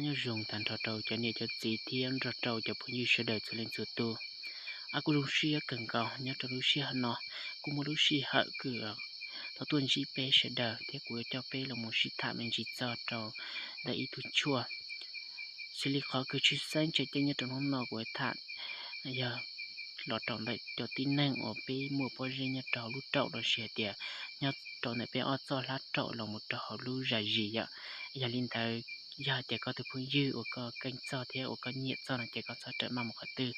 Nyob zoo tag nrho rau cov niam cov txiv thiab nrog rau cov phooj ywg sawv daws txhua leej txhua tus. Kuv zoo siab kawg nkaus nyob rau lub sij hawm no, kuv muaj lub sij hawm kws tau tuaj ntsib peb sawv daws thiab kuv yuav coj peb los mus sib tham me ntsis txog rau ntawm ib tug tshuaj. Xws li qhov kws tshwj xeeb tseem ceeb nyob rau hnub no kuv tham yog los rau ntawm cov tib neeg uas peb muaj pob zeb nyob rau hauv lub raum los sis hais tias nyob rau ntawm peb ob txoj hlab raum los mus rau hauv lub zais zis yom. Yog li ntawd, yog hais tias koj tus phooj ywg uas koj keej txog thiab uas koj nyiam txog no ces koj txhob rawm maj mus qhov twg,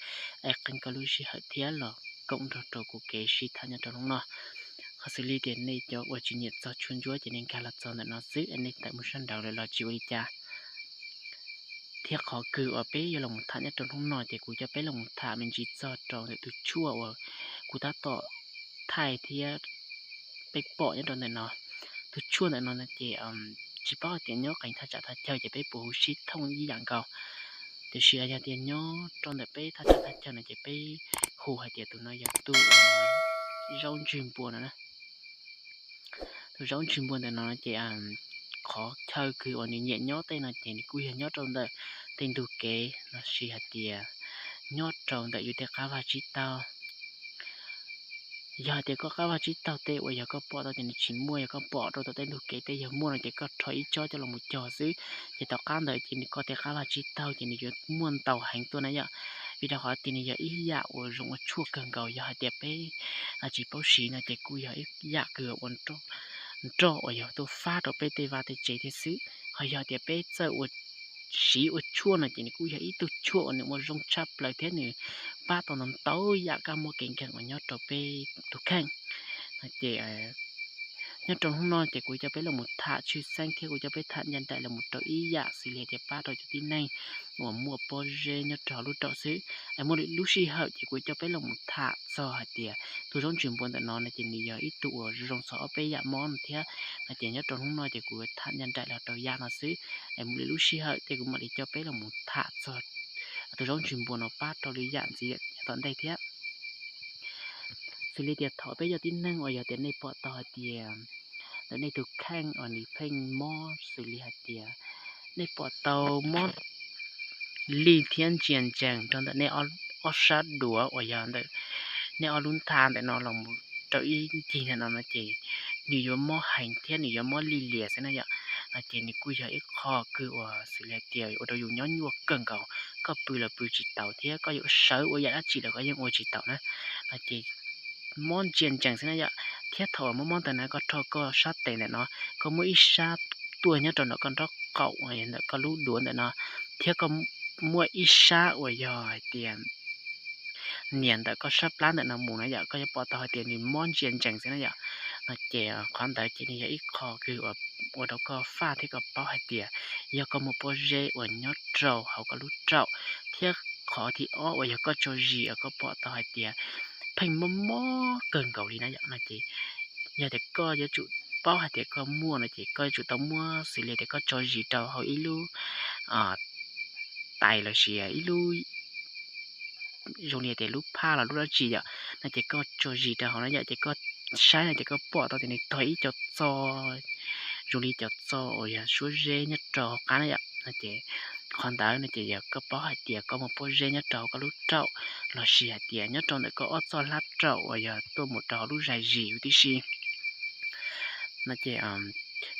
es qee koj lub sij hawm thiab los koom nrog rau kuv kev sib tham nyob rau hnub no. Qhov xws li tias nej cov uas tsis nyiam txog tshuaj ntsuab ces nej nkag los txog ntawm no xwb, es nej tawm mus sab nraud lawm los tsis ua li cas. Thiab qhov kws uas peb yuav los mus tham nyob rau hnub no ces kuv coj peb los mus tham me ntsis txog rau ntawm tus tshuaj uas kuv tab tom thaij thiab peb pom nyob rau ntawm no. Tus tshuaj ntawm no no ces tsis paub hais tias nyob qee thaj tsam thaj chaw ces peb puas hu sib thooj ib yam nkaus, tiam sis yog tias nyob rau ntawm peb thaj tsam thaj chaw no ces peb hu hais tias tus no yog tus zaub ntswg npua no na. Tus zaub ntswg npua ntawm no ces qhov chaw kws uas nws nyiam nyob tej no ces nws kuj yog nyob rau ntawm tej ntug kev los sis hais tias nyob rau ntawm yus tej qab vaj tsib taug. Yog hais tias koj qab vaj tsib taug tej uas yog koj pom tau ces nws tsis muaj, yog koj pom rau tom tej ntug kev tej yog muaj no ces koj rho ib tsob coj los mus cog xwb, ces tom qab ntawd ces nws koj tej qab vaj tsib taug ces nws yuav muaj ntau heev tuaj na yom. Vim rau qhov tias nws yog ib yam uas zoo ua tshuaj kawg nkaus, yog hais tias peb tsis paub siv no ces kuj yog ib yam kws ua nroj uas yog tuaj fab rau peb tej vaj tej tsev thiab xwb. Ho yog tias peb txawj ua siv ua tshuaj no ces nws kuj yog ib tug tshuaj uas nws ua zoo tshaj plaws thiab nws pab tau ntau ntau yam kab mob kev nkeeg uas nyob rau peb tus kheej. Ces nyob rau hnub no ces kuv coj peb los mus tham tshwj xeeb thiab kuv coj peb tham ncaj nraim los mus rau ib yam xws li tias pab rau cov tib neeg uas muaj pob zeb nyob rau hauv lub raum xwb. Es muaj lub sij hawm ces kuv coj peb los mus tham txog hais tias tus zaub ntsws npua ntawm no no ces nws yog ib tug uas zoo txog ob peb yam mob no thiab. No ces nyob rau hnub no ces kuv tham ncaj nraim los rau yam no xwb. Es muaj lub sij hawm ces kuv mam li coj peb los mus tham txog tus zaub ntsws npua no pab rau lwm yam ntxiv tom ntej thiab. Xws li tias thaum peb yog tib neeg uas yog tias nej pom tau hais tias ntawm nej tus kheej uas nws pheej mob, xws li hais tias nej pom tau mob lig thiab ntsia ntsees rau ntawm nej ob sab duav uas yog ntawm nej ob lub ntxa ntawm no los mus rau ib ncig ntawm no no ces nws yuav mob heev thiab nws yuav mob lig lias xwb na yom. No ces nws kuj yog ib qho kws uas xws li hais tias ua rau yus nyob nyuaj kawg nkaus, koj pw los pw tsis taus thiab koj yuav sawv ua yam dab tsi los koj yeej ua tsis taus na. No ces mob ntsia ntsees xwb na yom. Thiab thaum uas mob mob ntawd na koj rho koj sab tes ntawm no, koj muab ib sab tuaj nyob rau ntawm koj nraub qaum, ntawm koj lub duav ntawm no, thiab koj muab ib sab uas yog hais tias nias ntawm koj sab plab ntawm no mus na yom, koj yuav pom tau hais tias nws mob ntsia ntsees xwb na yom. No ces qhov ntawd ces nws yog ib qho kws ua rau koj faj thiab koj paub hais tias yog koj muaj pob zeb uas nyob rau hauv koj lub raum. Thiab qhov thib ob uas yog koj tso zis uas koj pom tau hais tias pheej mob mob kawg nkaus li na yom, no ces yog tias koj yuav tsum paub hais tias koj muaj no ces koj yuav tsum tau muab xws li tias koj tso zis rau hauv ib lub tais los sis ib lub zoo li tias lub phaj los lub dab tsi yom, no ces koj tso zis rau hauv na yom, ces koj saib no ces koj pom tau tias nws tog ib co txo zoo li cov txo uas yog suab zeb nyob rau hauv qab na yom. No ces qhov ntawd no ces yog koj paub hais tias koj muaj pob zeb nyob rau hauv koj lub raum los sis hais tias nyob rau ntawm koj ob txoj hlab raum uas yog tuaj mus rau hauv lub zais zis huv tib si. No ces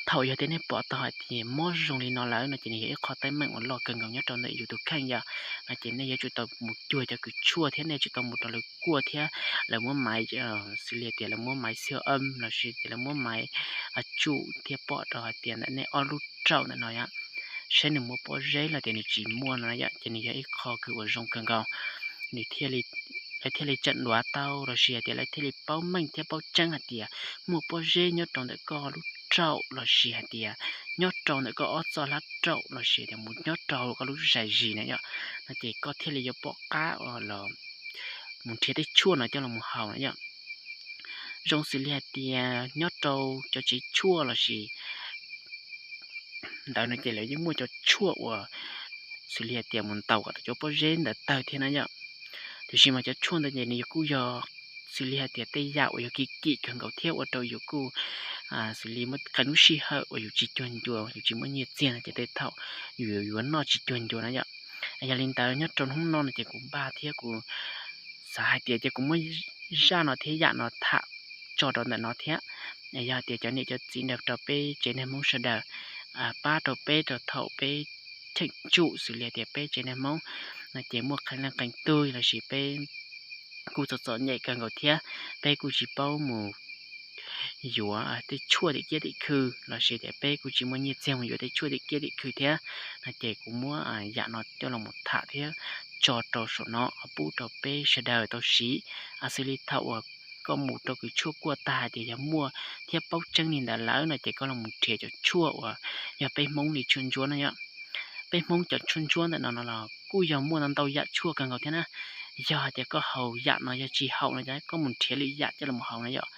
thaum yog tias nej pom tau hais tias mob zoo li no lawm no ces nws yog ib qho teeb meem uas loj kawg nkaus nyob rau ntawm yus tus kheej yom. No ces nej yuav tsum tau mus cuag cov kws tshuaj thiab nej yuav tsum tau mus rau lawv kuaj thiab lawv muab maiv, xws li tias lawv muab maiv siv am los sis tias lawv muab maiv tsum thiab pom rau hais tias ntawm nej ob lub raum ntawm no yom, saib nws muaj pob zeb los tias nws tsis muaj no yom, ces nws yog ib qho kws uas zoo kawg nkaus. Nws thiaj li, lawv thiaj li tseem duav tau los sis hais tias lawv thiaj li paub meej thiab paub tseeb hais tias muaj pob zeb nyob rau ntawm koj lub raum los sis hais tias nyob rau ntawm koj ob txoj hlab raum los sis tias mus nyob rau koj lub zais zis na yom. No ces koj thiaj li yuav pom qab los mus nrhiav tej tshuaj no coj los mus haus na yom. Zoo xws li hais tias nyob rau cov tsev tshuaj los sis ntawd no ces lawv yeej muaj cov tshuaj uas xws li hais tias mus ntaus kom tau cov pob zeb ntawd tawg thiab na yom. Tiam sis mas cov tshuaj ntawd ces nws yog kuj yog xws li hais tias tej yam uas yog kim kim kawg nkaus thiab ua rau yus kuj xws li muaj qee lub sij hawm uas yus tsis cuag ncua, yus tsis muaj nyiaj txiag no ces tej thaum yus yuav noj tsis cuag ncua na yom. Yog li ntawd nyob rau hnub no no ces kuv npaj thiab kuv xav hais tias ces kuv muab zaj no thiab yam no tham tso rau ntawm no thiab. Yog tias cov niam cov txiv nrog rau peb tsev neeg Hmoob sawv daws pab rau peb rau thaum peb cheem tsum xws li tias peb tsev neeg Hmoob no ces muaj qee leej qee tug lossis peb kuj txom txom nyem kawg nkaus thiab peb kuj tsis paub mus yuav tej tshuaj tim kiab tim khw lossis tias peb kuj tsis muaj nyiaj txiag mus yuav tej tshuaj tim kiab tim khw thiab no ces kuv muab yam no coj los mus tham thiab tso rau saum no pub rau peb sawv daws tau siv. Xws li thaum uas koj mus rau kws tshuaj kuaj tag hais tias yog muaj thiab paub tseeb li ntawd lawm no ces koj los mus nrhiav cov tshuaj uas yog peb Hmoob li tshuaj ntsuab no yom. Peb Hmoob cov tshuaj ntsuab ntawm no no los kuj yog muaj ntau ntau yam tshuaj kawg nkaus thiab na. Yog hais tias koj haus yam no yog tsis haum no ces koj mus nrhiav lwm yam coj los haus na yom.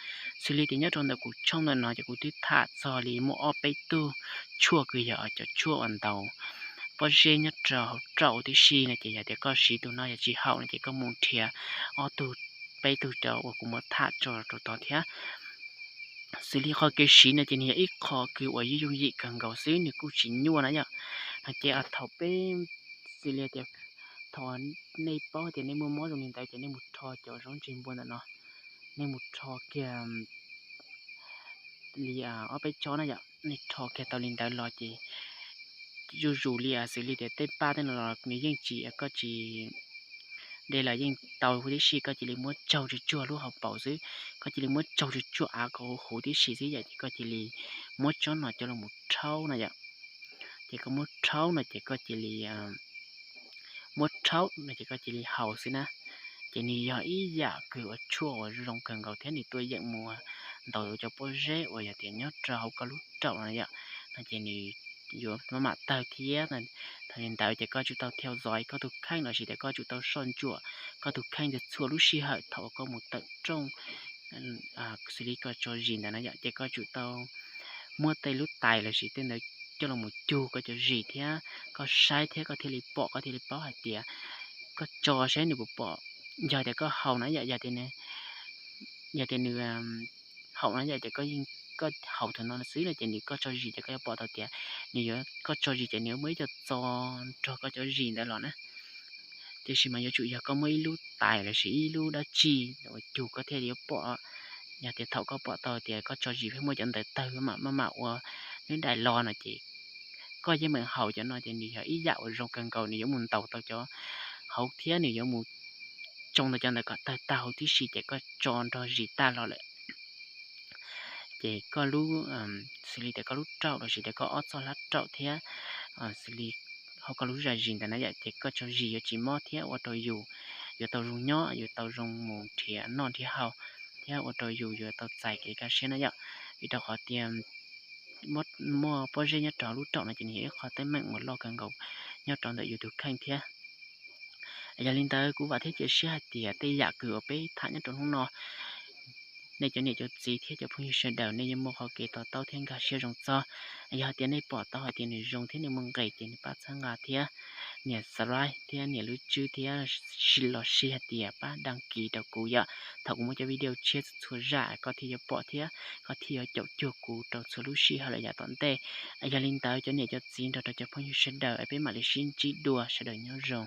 Xws li tias nyob rau ntawm kuv tshooj ntawm no ces kuv twb tham txog li muaj ob peb tug tshuaj kws yog cov tshuaj uas ntaus pob zeb nyob rau hauv raum tib si no ces yog tias koj siv tus no yog tsis haum no ces koj mus nrhiav ob tug peb tug rau uas kuv muab tham tso rau tod thiab. Xws li qhov kev siv no ces nws yog ib qho kws uas yooj yooj yim kawg nkaus xwb, nws kuj tsis nyuaj na yom. No ces thaum peb, xws li tias thaum nej paub tias nej muaj mob zoo li ntawd ces nej mus rho cov zaub ntseg npua ntawm no, nej mus rho kiag li ob peb tsob na yom, nej rho kiag tau li ntawd los ces zuj zus li xws li tias tej paj tej no los nws yeej tsis, koj tsis de los yeej tau huv tib si, koj cia li muab tsaug tsuag tsuag lub hauv paus xwb, koj cia li muab tsaug tsuag tsuag av kom huv huv tib si xwb yom, ces koj cia li muab tsob no coj los mus rhaub na yom. Ces koj muab rhaub no ces koj cia li muab rhaub no ces koj cia li haus xwb na. Ces nws yog ib yam kws uas tshuaj uas zoo kawg nkaus thiab nws tuaj yeem mus ntaus cov pob zeb uas yog tias nyob rau hauv koj lub raum no yom. No ces nws yuav maj mam tawg thiab. Thaum li ntawd ces koj tsum tau thau zov koj tus kheej lossis tias koj tsum tau soj ntsuam koj tus kheej tias txhua lub sij hawm thaum uas koj mus tawm rooj xws li koj tso zis ntawd na yom, ces koj tsum tau muab tej lub tais lossis tej ntawd coj los mus cug koj cov zis thiab koj saib thiab koj thiaj li pom, koj thiaj li paub hais tias koj tso saib nws puas pom. Yog tias koj haus na yom, yog tias nws haum na yom, ces koj yeej, koj haus thaum no xwb no ces nws, koj tso zis ces koj yuav pom tau tias nws yuav, koj tso zis ces nws yuav muaj ib co txo nrog koj cov zis ntawd los na. Tiam sis mas yuav tsum yog koj muaj ib lub tais lossis ib lub dab tsi uas cug koj thiaj yuav pom. Yog tias thaum koj pom tau tias koj tso zis pheej muaj cov ntawd tawg maj mam ua lub daim lo no ces koj yeej meem haus cov no ces nws yog ib yam uas zoo kawg nkaus, nws yuav mus ntaus tau cov hauv thiab nws yuav mus tsoo tau cov ntawd kom tawg tag huv tib si ces koj tso nrog zis tag los lawm. Ces koj lub, xws li tias koj lub raum lossis tias koj ob txoj hlab raum thiab xws li hauv koj lub zaj zis ntawd na yom, ces koj tso zis yuav tsis mob thiab ua rau yus yuav tau zoo nyob, yuav tau zoo mus nrhiav noj nrhiav haus thiab ua rau yus yuav tau txais kev kaj siab na yom. Vim rau qhov tias muaj pob zeb nyob rau lub raum no ces nws yog ib qho teeb meem uas loj kawg nkaus nyob rau ntawm yus tus kheej thiab. Yog li ntawd kuv vam thiab cia siab hais tias tej yam kws uas peb tham nyob rau hnub no, nej cov niam cov txiv thiab cov phooj ywg sawv daws nej yuav muaj qhov kev to taub thiab nkag siab zoo txog. Yog hais tias nej pom tau hais tias nws zoo thiab nws muaj nqis ces nej pab txhawb nqa thiab nias subscribe thiab nias lub tswb thiab los sis hais tias pab đăng ký rau kuv yom. Thaum kuv muaj cov video tshiab txhua zaj koj thiaj yuav pom thiab koj thiaj yuav caum cuag kuv rau txhua lub sij hawm lawm yav tom ntej. Yog li ntawd cov niam cov txiv nrog rau cov phooj ywg sawv daws es peb mam li sib ntsib dua, sawv daws nyob zoo.